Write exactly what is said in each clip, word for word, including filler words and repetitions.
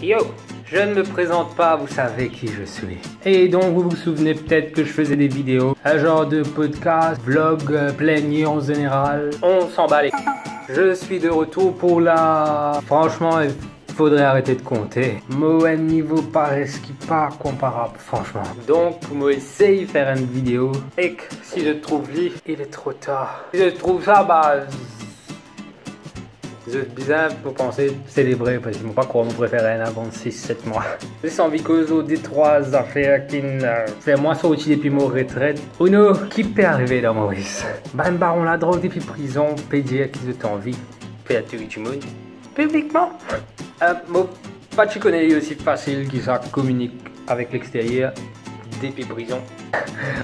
Yo, je ne me présente pas, vous savez qui je suis. Et donc, vous vous souvenez peut-être que je faisais des vidéos, un genre de podcast, vlog, euh, plaigneux en général. On s'en bat les... Je suis de retour pour la... Franchement, il faudrait arrêter de compter. Mo enn nivo pares ki pa konparab, franchement. Donc, mo esey fer enn video. Ek si zot trouv li, il est trop tard. Si zot trouv sa, ba, zot bizin, mo panse, selebre, parski mo pa krwar mo prefer enn avan sis, set mwa. Zis anvi koz lor de trwa zafer ki'nn, euh, fer mwa sorti depi mo retret. Ou nou, ki pe arive dan Moris? Bann baron ladrog depi prizon pe dir ki zot anvi fer touy dimoun piblikman. Euh, mo pa ti kone li osi fasil ki sa kominik avek lexteryer depi prizon.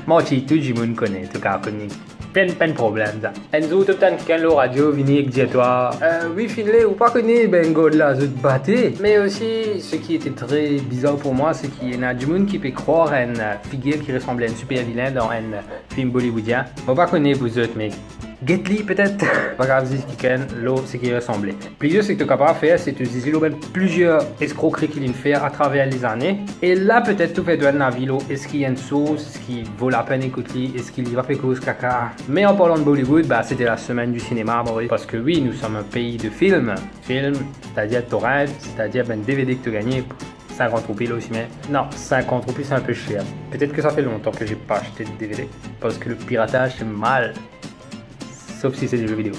Manti, tou dimoun kone, touka kominik. Pena, pena problem sa. Enn zour to tann kikenn lor radio vini ek dir twa, euh, wi Finlay, ou pa kone bann gard la zot bate. Me osi, seki ete tre bizar pou mwa, seki ena dimoun ki pe krwar enn, euh, figir ki resanble enn siper vilin dan enn, euh, film bollywoodien. Mo pa kone pou zot, me get li petet. Pa grav, zis kikenn lor seki resanble. Plizie seki to kapav fer, se to zizi lor bann plizier eskrokri ki li'nn fer atraver lezane. E la petet to fer to enn avi lor eski enn sours, eski vo lapenn ekout li, eski li pa pe koz kaka. Me an parlan de Bollywood, ba, sete la semaine du cinéma, Moris, parski wi, nous sommes un pays de films. Film, setadir torrent, setadir bann D V D ki to gagne sinkant roupi lor sime. Non, sinkant roupi, c'est un peu cher. Peut-être que ça fait longtemps que j'ai pas acheté de D V D, parce que le piratage, c'est mal. Sauf si c'est des jeux vidéo.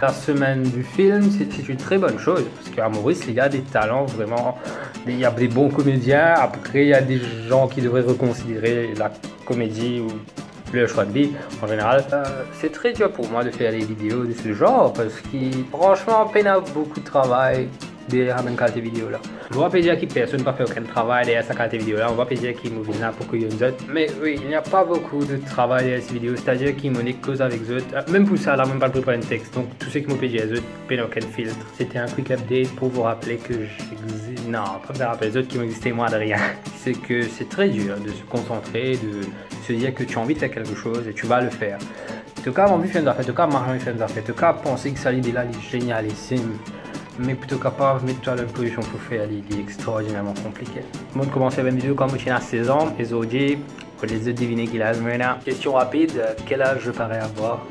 La semaine du film, c'est, c'est une très bonne chose, parce qu'à Maurice, il y a des talents vraiment, il y a des bons comédiens. Après, il y a des gens qui devraient reconsidérer la comédie ou leur choix de vie, en général. Euh, c'est très dur pour moi de faire des vidéos de ce genre, parce que, franchement, pena boukou travay deryer bann kalite video la. Mo pa pe dir ki personn pa fer okenn travay deryer sa kalite video la, mo pa pe dir ki mo vinn la pou kouyon zot. Mais oui, il n'y a pas beaucoup de travail derrière ces vidéos, c'est-à-dire ki mo nek koz avek zot. Euh, mem pou sa la, mo pa prepar enn text. Donc, tou seki mo pe dir zot, pena okenn filtre. C'était un quick update pour vous rappeler que j'exi-, non, pa rapel zot ki mo existe, moi, de rien. C'est que c'est très dur de se concentrer, de se dire que tu as envie de faire quelque chose et tu vas le faire. To kapav anvi fer enn zafer, to kapav mal anvi fer enn zafer, to kapav panse ki sa lide la, li zenialisim. Me pou to kapav met twa dan enn pozision pou fer li, li extraordinèrman konplike. Mo koumans fer bann video kan mo ti ena sez an, e zordi, olie zot devine ki laz mo ena. Question rapide, quel âge je parais avoir ?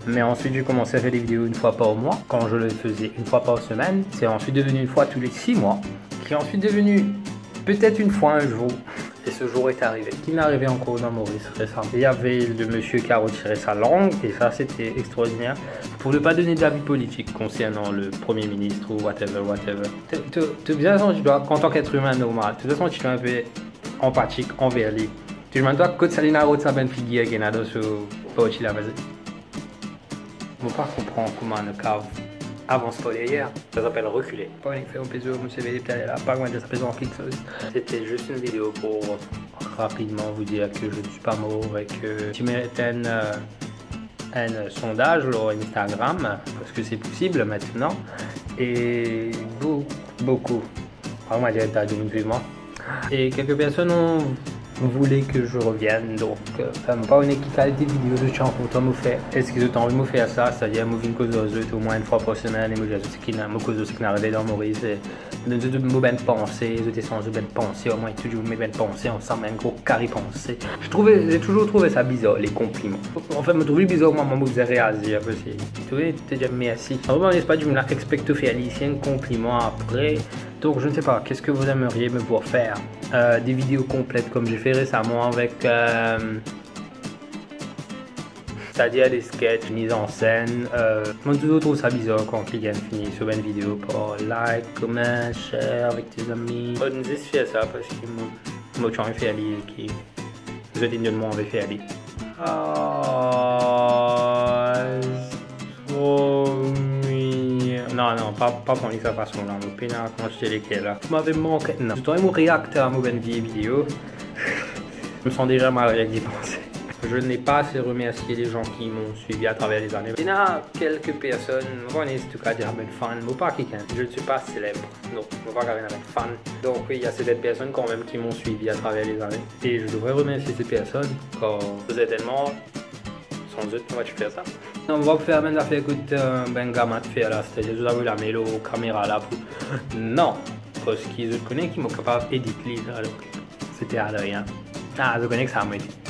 Mais ensuite, j'ai commencé à faire des vidéos une fois par mois. Quand je le faisais une fois par semaine, c'est ensuite devenu une fois tous les six mois, qui est ensuite devenu peut-être une fois un jour. Et ce jour est arrivé. Ki finn arive ankor dan Moris resaman? Il y avait le monsieur qui a retiré sa langue, et ça, c'était extraordinaire. Pour ne pas donner d'avis politique concernant le Premier ministre ou whatever, whatever. To, to, to bizin santi twa, an tan ki et imin normal, to bizin santi twa inpe anpatik anver li. To dimann twa kot sa li ena rod sa bann figir ki ena dan so parti la, vazi. Mo pa konpran kouma nou kav avans par deryer. Ça s'appelle reculer. Pa nek fer mo pe zwe mo seve depi taler la, pa kouma dir sa pe zwe kiksoz. C'était juste une vidéo pour rapidement vous dire que je ne suis pas mort et que ti met enn, euh, enn sondaz lor Instagram, parce que c'est possible maintenant, et bou-, boukou, pa kouma dir, ta dimoun swiv mwa. Et quelques personnes ont voulu que je revienne, donc, euh, enfin, mo pa kone ki kalite video zot ti kontan mo fer. Eski zot anvi mo fer sa, setadir mo vinn koz ar zot omwin enn fwa par semenn, e mo dir zot seki ena, mo koz zot seki inn arive dan Moris, e donn zot mo bann panse, zot esanz zot bann panse, omwin touzour met bann panse ansam, enn gro kari panse. Je trouve, j'ai toujours trouvé ça bizarre, les compliments. Anfin, mo trouv li bizar, mwa, mo bizin reazir, parski to trouve, to dir mersi. An moman, pa dimoun la expect to fer li enn konpliman apre. Donc, je ne sais pas, qu'est-ce que vous aimeriez me voir faire ? Euh, des vidéos complètes comme j'ai fait récemment avec, euh, c'est-à-dire des sketchs, mise en scène, euh, mo touzour trouv sa bizar kan ki gagn fini so bann video par like, comment, share avec tes amis. Mo zis fer sa parski mo, mo ti anvi fer li ki zot inn donn mwa anvi fer li. Ah, so mignon. Non, non, pa, pa pran li sa fason la, mo pena koumans ete leker la. Vous m'avez manqué, non. Zot inn mo react a mo bann vie video. Je me sens déjà mal rien que d'y penser. Je n'ai pas assez remercié les gens qui m'ont suivi à travers les années. Il y en a quelques personnes, mo pa kone si to kapav dir bann fan, mo pa kikenn, je ne suis pas célèbre. Donc, mo pa kapav dir bann fan. Donc oui, il y a certaines personnes quand même qui m'ont suivi à travers les années. Et je devrais remercier ces personnes, car certainement, sans eux, on va pas faire ça. Non, mo pa fer bann zafer kot, euh, bann gamin fer la, setadir zot avoy lame lor kamera la pou... Non, parski zot kone ki mo kapav edit li, alor se te Adrien. Ah, zot kone ki sa mo edit.